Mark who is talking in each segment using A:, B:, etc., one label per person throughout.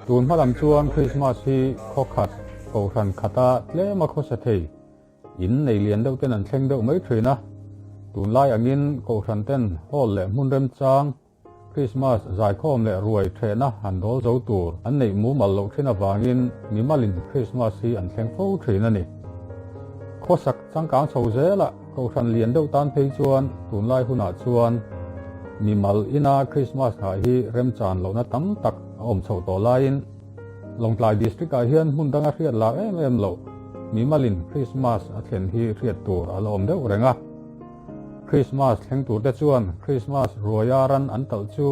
A: Tun hma lam chuan Krismas hi khaw khat, kohhran khata tlema khawsa thei, in nei lian deuh ten an thleng deuh mai thin a. Tunlai angin kohhran ten hall leh hmun remchang, Krismas zaikhawm leh ruai thehna han dawl zo tur an neih mumal loh thin avangin mimalin Krismas hi an thleng fo thin a ni. Khawsak changkang chho zelah Kohhran lian deuh tan phei chuan tunlai hunah chuan mimal ina Krismas nghah hi remchan lohna tam tak a awm chhoh tawh laiin Lawngtlai District ah hian hmun danga hriat lar em em loh mimalin Krismas a thlen hi hriat tur a la awm deuh reng a. Krismas thleng turte chuan Krismas ruaia ran an talh chu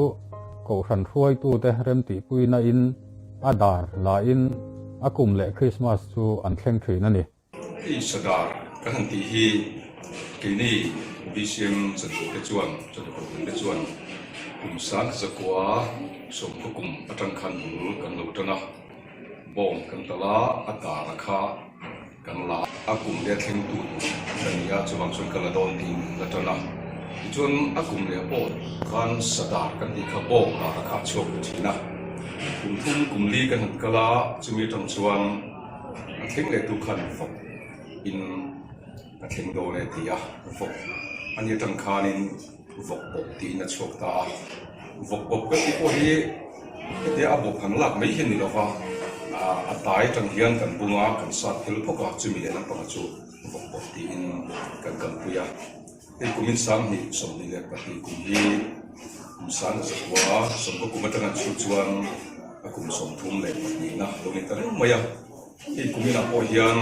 A: Kohhran hruaitute remtihpuina in a dar la in a kum leh Krismas chu an thleng thin a ni.
B: Hei sadar kan han tih hi keini BCM chantu te chuan chantu te chuan kum sang zakua sawmkhaw kum atang khan bul kan lo tan a, bawng kan tal a, a dar a kha kan la a kum leh a thleng tu tur ka ni a, chuvang chuan ka la dawn tiin la tan a, tichuan a kum leh pawh khan sadar kan tih kha bawng dar a kha a chhuak ta thin a, kum thum kum li kan han kal a, chumi atang chuan. A thleng leh tu khan vawk in a thleng dawn e ti a, vawk a ni atang khanin vawk bawp tiin a chhuak ta a, vawk bawp kan tih pawh hi hetia a bawp han lak mai hi a ni lova, a tai atang hian kan bung a, kan sat phel phawk a, chumi leh lampangah chu vawk bawp tiin kan kalpui a. Hei kumin 2022 kum hi kum 19 sawmkaw kum atanga an chhut chuan a kum 32na lo ni ta reng mai a. Hei kuminah pawh hian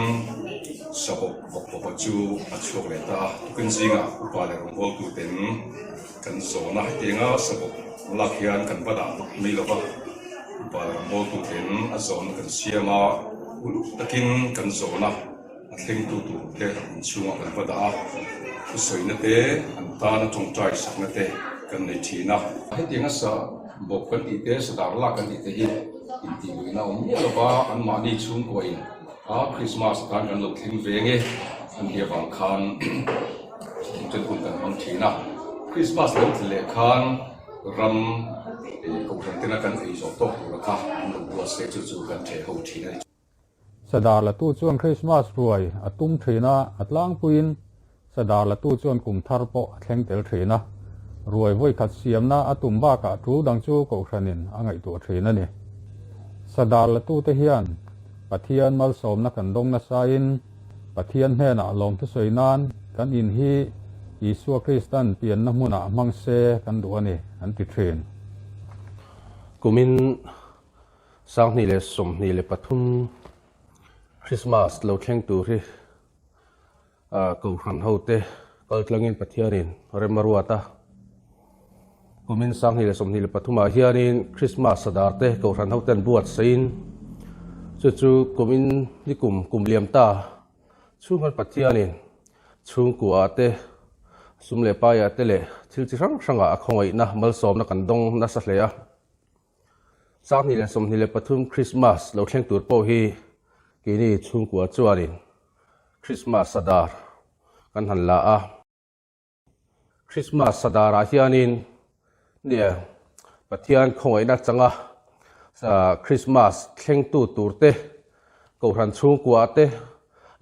B: sabawp vawk pawpa chu a chhuak leh ta a, tukin zingah upa leh rawngbawltuten kan zawn a, hetianga sabawp lak hian kan va dah vak mai lo va, upa leh rawngbawltuten a zawn kan siam a, uluk takin kan zawn a. A thlengtu turte inchhungah kan va dah a, thusawina te, an tana tawngtai sakna te kan nei thin a. Hetianga sa bawp kan tih te, sa dar lak kan tih te hi intihluihna a awm miah lova, anmahni chhungkuain a Krismas atan kan lo thleng ve nge an tih avang khan chutiang hun kan hmang thin a. Krismas lo tla leh khan ram kohhran tena kan ei zawh tawk tura kha an lo buatsaih chu chu kan theh ho thin a ni.
A: Sadar latu chuan Krismas ruai a tum thin a, a tlangpuiin Sadar latu chuan kum thar pawh a thleng tel thin a. Ruai vawikhat siamna a tum bakah tul dang chu Kohhranin a ngaihtuah thin a ni. Sadar latute hian Pathian malsawmna kan dawng nasain Pathian hnenah lawmthusawi nan kan in hi Isua Kristan pianna hmunah hmang se kan duh a ni, an ti thin.
C: Kumin 2023 Christmas lo thleng tur hi Kohhran hote kal tlangin Pathianin rem a ruat a. Kumin 2023 ah hianin Christmas sadar te Kohhran hoten buatsaiin chu chu kumin ni kum kum liam ta chhungkhat Pathianin chhungkua ah te sum leh pai ah te leh thil chi hrang hrangah a khawngaihna malsawmna kan dawng nasa hle a. 2023 Christmas lo thleng tur pawh hi keini chhungkua chuanin Christmas sadar kan han la a. Christmas sadarah hianin nia Pathian khawngaihna changa Christmas thlengtu turte Kohhran chhungkua te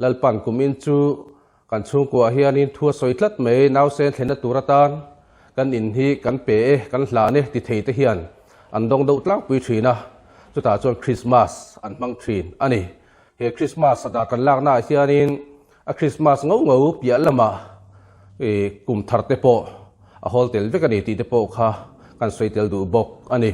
C: Lalpan kumin chu kan chhungkua hianin thu a sawi tlat mai, nausen thlenna tur atan kan in hi kan pe e, kan hlan e ti thei te hian an dawng deuh tlangpui thin a, chutah chuan Krismas an hmang thin a ni. He Krismas sadar kan laknaah hianin a Krismas ngo ngo piah lamah kum thar te pawh a hawl tel vek a ni tih te pawh kha kan sawi tel duh bawk a ni.